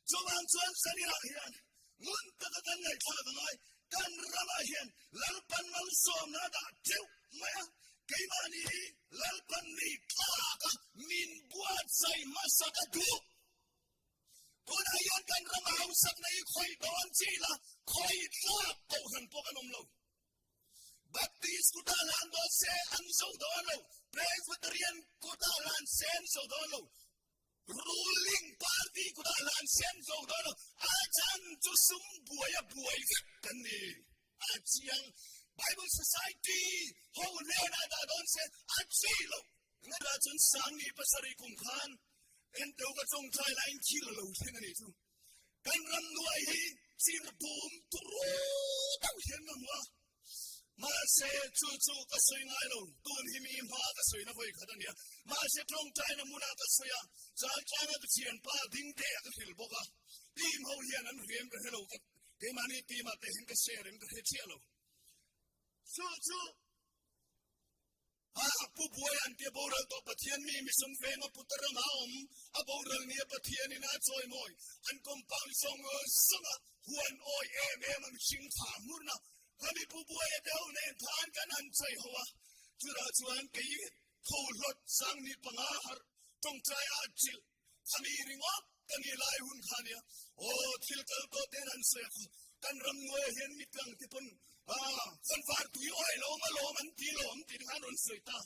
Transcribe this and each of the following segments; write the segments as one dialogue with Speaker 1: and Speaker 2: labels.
Speaker 1: Chuvang chuan Zanirah hian ngun taka kan ngaihthlak a ngai. Kan ramah hian Lalpan malsawmna a dah teuh mai a, keimahni hi Lalpan mi tlaka min buatsaih hmasa ka duh. Tunah hian kan rama hausakna hi khawih dawn chi la, khawih tlak kohhran pawh kan awm lo. Baptist kutah lan dawn se an zo dawn lo, Presbyterian kutah lan se an zo dawn lo, Ruling party kutah lan se an zo dawn lo. A chan chu sum buai a buai vek kan ni. A chiang Bible Society ho hnenah dah dawn se a chi lo. Ngaihtuah chuan Sangni pasarih kum khan Enteu ka tawngtai laiin thil a lo thleng a nih chu. Kan ram nuai hi chir bum turu deuh hian ka hmu a. Mahse chu chu ka sawi ngai lo, tun hi mi hma ka sawi na vawi khat a nia. Mahse tawngtaina hmunah ka sawi a, Chaltlanga ka thianpa ding te a ka hrilh bawk a. Team ho hian an hriam ka hre lo, keimahni team ah te hian ka share in ka hre chiah lo. Chu chu A pu buai an tia boral tawh Pathian mi misum veng a putar anga awm a boral nia Pathian in a chawi mawi an compound zawng zawng a huan awi em em a mihring tha hmurna khami pu buai a deuh nen khan kan han chawi ho a chutah chuan kei tho hlawt sangni panga harh tawngtai a chilh khami ringawt ka ni lai hun kha nia aw thil kal tawh ten an sawi a kan ram nuai hian mitlang te pawn a kan var tui oi lawm a lawm an ti lawm ti khan rawn sawi ta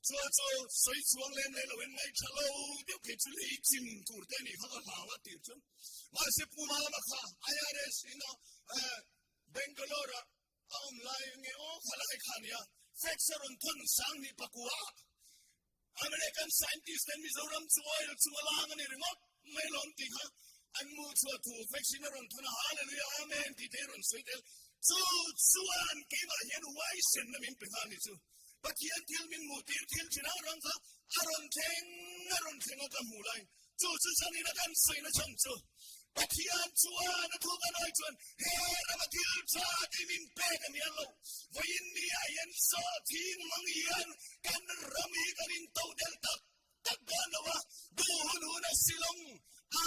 Speaker 1: chu chu sawi chuang lem le lo en ngai tha lo deuh khi chu lei chim tur te ni kha ka hlau a tir chu mahse pu mama kha IRS ina Bangalore a awm lai nge aw khalai kha nia fax a rawn thawn sang ni pakua American scientist ten Mizoram chu oil chu a lang a ni ringawt mai lawm tih kha an mu chu a thu vaccine a rawn thawn a hallelujah amen tih te rawn sawi tel chu chuan keimah hian huaisen na min pe nghal ni chu Pathian thil min hmuh tir thil chin ang rang kha a rawn thleng a rawn thleng a ka hmuh lai chu chu zanin a kan sawi na chhan chu Pathian chuan a thu kan awi chuan he rama thil tha ti min pek a ni lo vawiin ni ah hian sawhthing mang hian kan ram hi kan in to del tak tak dawn lo a duh hun hun a silawng a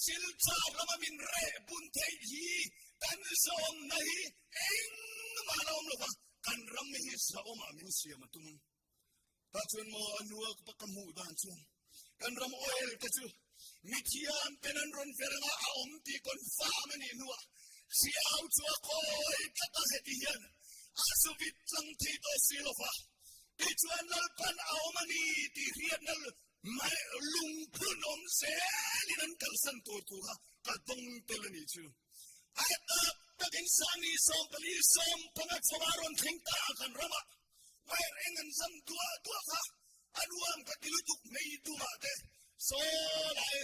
Speaker 1: silchar lama min reh bun theih hi kan zawm na hi engmah la awm lo va kan ram hi zahawmah min siam a tum. Tah chuan maw a nua ka hmuh dan chuan kan ram oil te chu mithiam ten an rawn ver anga a awm tih confirm a nih hnuah hriau chu a kawi tlat a heti hian a zuvit tlang thei tawh si lo va tichuan Lalpan a awm a ni tih hriatna lungphun awm zelin an kalsan tur thu kha ka dawng tel a nih chu. A tak takin sangni 14 15 chhoa rawn thleng ta kan ramah Wire eng an zam duah duah kha a nuam ka ti lutuk mei dumah te saw lai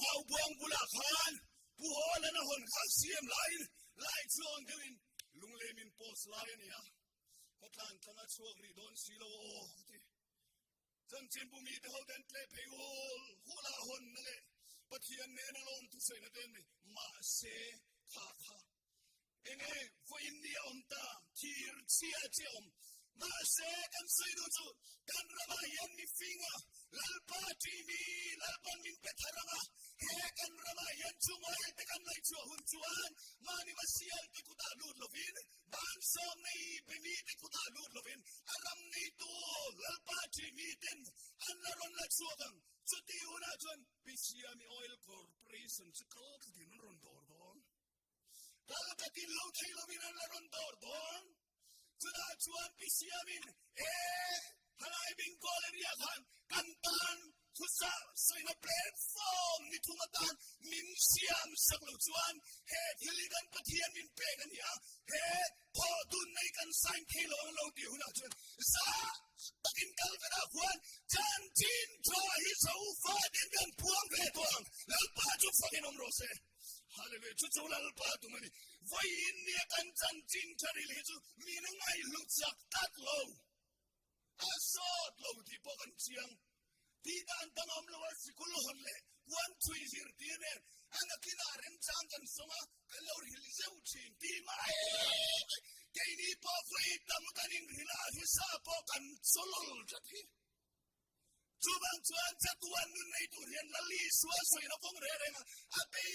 Speaker 1: mau buang bulah khan pu hawl an a hawn kha siam laiin lai chuang deuhin lunglei min post lai a ni a ka tlan tlang a chhuak rih dawn si lo aw ti chanchinbu mi te ho ten tle phei hul hula hawn na le Pathian nen a lawm thusawi na ten mahse kha kha Enge vawiin ni a awm ta, thir chhia chi a awm. Mahse, kan sawi duh chu kan ramah hian mifinga Lalpa ṭihmi Lalpan min pe thar ang a, he kan ramah hian chungawi te kan ngaihchhuah hun chuan mahni va sial te kutah lut lovin, vansawm nei be mi te kutah lut lovin a ram neitu Lalpa ṭihmi ten an la rawn la chhuak ang. Chutih hunah chuan Pisiami Oil Corporation chu kal thlakin an rawn dawr dawn. Kal takin lo thei lovin an la rawn dawr dawn. Chutah chuan Pi Siamin, E, halai Bengal area khan kan tan thusa sawina platform ni thung atan min siam sak lo chuan he thil hi kan Pathian min pek a ni a, he thawh dun nei kan sign thei lo ang lo tih hunah chuan za takin kal ve dah khuan chanchin tha hi zofa ten kan phuang ve tawh ang. Lalpa chu fakin awm rawh se. Hallelujah. Chu chu Lalpa tum a ni. Vawiin nia kan chanchin tha ril hi chu mi na ngaihhlut chak tak lo. A sawt lo tih pawh kan chiang. Tih dan dang awm lo a sikul hawn leh puan chhui zirtir nen a nakinah remchang kan sawm a, kan lo hril zeuh thin tih mai. Keini pawh vawi tam kan inhrilh a, hisa pawh kan chawlawl tlat hi. Chuvang chuan chatuan nun nei tur hian Lal Isua sawina kawng reng reng a, a bei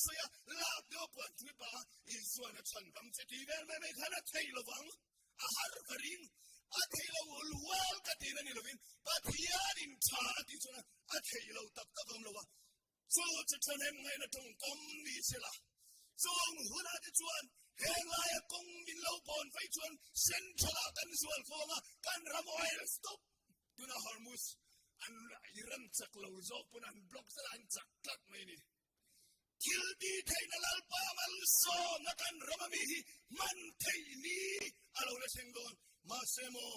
Speaker 1: sawi a, lak deuh a puan thui pah a, Isuan a chhandam che tih vel mai mai khan a thei lo vang. A har ka ring, a thei lo hual ka tihna ni lovin Pathianin tha a tih chuan a thei lo tak tak awm lo a. Chu chu thahnem ngaihna tawngkam ni sela, chung hunah te chuan heng laia kawng min lo bawn vaih chuan Central-ah kan zual khawng a, kan ram oil stop tuna Hormuz an Iran chak lo zawk pawn an block zet a, an chak tlat mai a ni. Thil ti theihna Lalpa malsawmna kan ram ami hi hman theih ni a lo la thleng dawn. Mahse maw,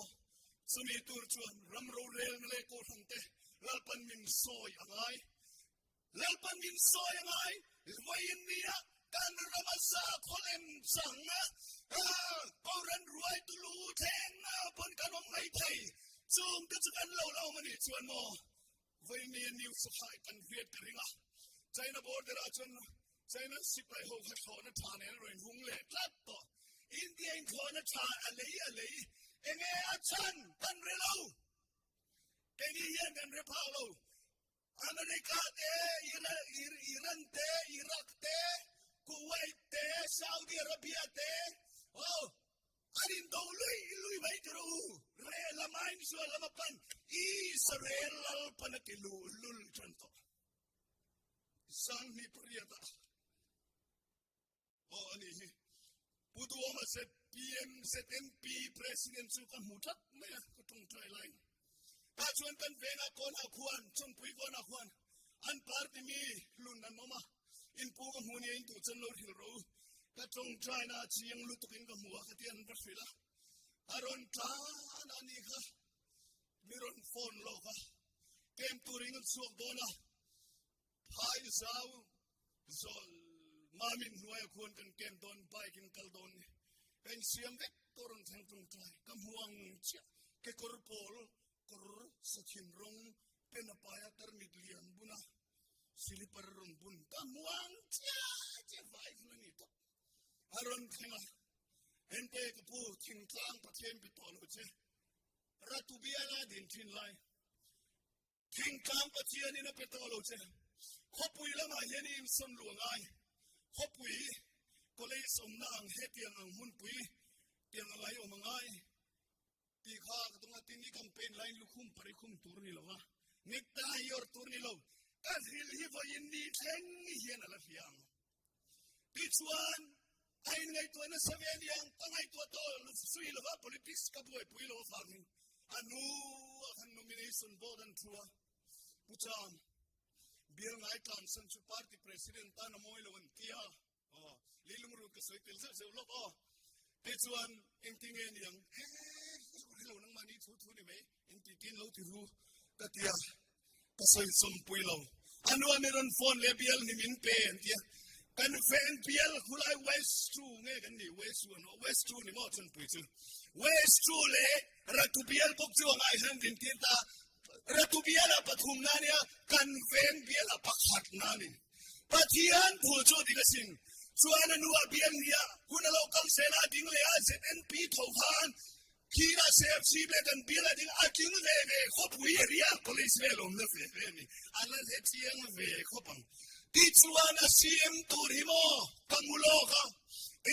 Speaker 1: chumi tur chuan ram rorelna leh kohhran te Lalpan min sawi a ngai. Lalpan min sawi a ngai. Vawiin nia kan rama sa khawlem chang a, Kohhran ruaitu lu thleng a pawn kan awm mai thei. Chung te chu kan lo la awm a nih chuan maw, Vawiin nia news kha kan hriat ka ring a. China border ah chuan China sipai ho kha thlawhna tha nen a rawn hung leh tlat tawh. India in thlawhna tha a lei a lei. Enge a chhan kan hre lo. Keini hian kan hre phak lo. America te, Iran te, Iraq te, Kuwait te, Saudi Arabia te, oh, an indo lui lui mai tur u. Re lamain sual lama pan Israel lal pan a ti lu lul tan tawh. Sanghnih pariat ah aw a nih hi. Pu Duhoma ZPM ZNP President chu ka hmu tlat mai a, ka tawngtai lai. Tah chuan kan vengah kawnah khuan, Chawnpui kawnah khuan an party mi hlun an awm a, in pu ka hmu nia in duh chuan lo hrilh rawh u. Ka tawngtaina a chiang lutukin ka hmu a, ka ti an va hrilh a. A rawn tlan a nih kha, mi rawn phone lawk a, kem turin an chhuak dawn a. Phai zau zawl mamin hnuaia khuan kan kem dawn bike in kal dawn ni ka insiam vek tawh rawn thleng tung tlai ka hmu ang chiah kekawr pawl kawr sathin rawng pen a paia tarmit lian buna silipar rawn bun ka hmu ang chiah chiah vai khan a ni tawp a rawn thleng a hente ka pu thingtlang Pathian bi tawh lo che ratu biala din thin lai Thingtlang Pathianin a pe tawh lo che. Khawpui lamah hian i insawn luh a ngai. Khawpui college awmna ang hetiang ang hmunpui tiang anga i awm a ngai tih kha ka tung a, tin i campaign laiin lukhum pari khum tur ni lo va, necktie i awrh tur ni lo, ka hril hi vawiin ni thleng hian a la hria ang. Tichuan, a inngaihtuah nasa ve a niang, ka ngaihtuah tawh sui lova politics ka buaipui lo avangin a nu a khan nomination board an thu a, Pu Cham, bial ngai tlansan chu party president tan a mawi lo an ti a, aw, leilung rut ka sawi tel zeuh zeuh lawk aw. Tichuan, engtin nge niang, he he lo nangmahni thu thu ni mai, engti tin lo ti ru ka ti a. Ka sawi sawmpui lo. A nuam i rawn phone leh bial ni min pe an tia. Kan ven bial khulai West True nge kan ni West True ano West True ni maw chunpui chu. West True leh Ratu bial bawk chu angai hian din tir ta. Ratu bial a pathum na nia kan ven bial a pakhat na ni. Pathian thu chu dik asin. Chuan a nu a bial nia hun a lo kal sela ding leh a ZNP tho khan Khira CFC le kan bial a ding a tling ve ve khawpui area police vel awmna ve ve a ni. A la hle chiang ve khawp ang. Tichuan a CM tur hi maw ka ngu lawk a,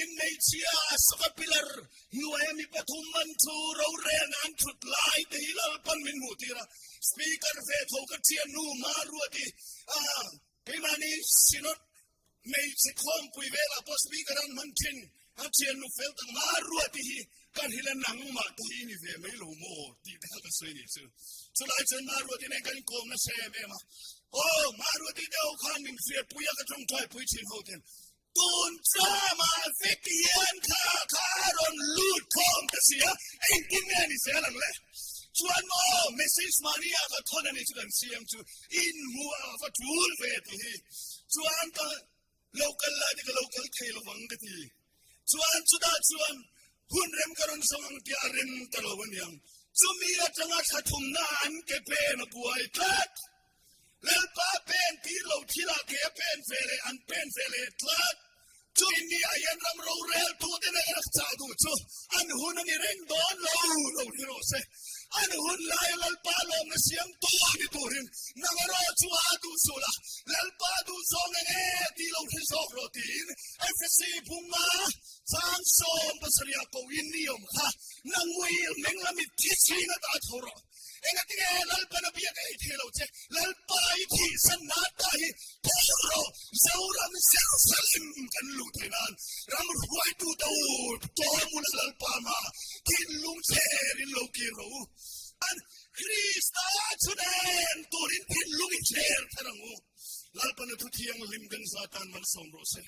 Speaker 1: Inneihchhia a sawka pillar hnuaia mi pathum man chu rorelna an thut lai te hi Lalpan min hmuh tir a. Speaker ve tho ka thian nu Maruati a keimahni Synod Hmeichhe khawmpui velah pawh speaker an hman thin, a thiannu fel tak Maruati hi kan hil a nangmah te hi i ni ve mai lo maw tih te kha ka sawi ni chu. Chulai chuan Maruati nen kan inkawm nasa em em a, aw Maruati te ho khan min hriatpui a ka tawngtaipui thin ho ten tun chama vek hian kha kha a rawn lut khawm ta si a, engtin nge ni zel ang le? Chuan maw message mahni ah ka thawn a ni chu kan siam chu inhmuh a va tul ve ti hi chuan ka local lai te ka local thei lo vang ka ti chuan chutah chuan hun rem ka rawn zawng ang tia rem ta lo aniang chumi atanga thla thumna an ke pen a buai tlat lalpa pen tir lo thila ke pen ve leh an pen ve leh tlat chu ni ah hian ram rorel tu te nen rak chah duh chu an hun a ni reng dawn lo lo ni rawh se. An hun laia Lalpa lawmna siam tu ni turin nang erawh chu a duh suh la, Lalpa duh zawng eng e tih lo hre zawk rawh tiin Efesi bunga chang sawm pasarih ko in ni awm kha nang wil meng la mit thi ching ata tho rawh. Engatinge Lalpa na biak ei thei lo che Lalpa i thi san na ta hi tho rawh Zoram Jerusalem kan lu thei nan ram ruai tu to to mula Lalpa ma thinlung cherin lo kir ro an Krista chunen turin thinlung in cher tharangu Lalpa na thu thiang lim kan zatan man som ro se.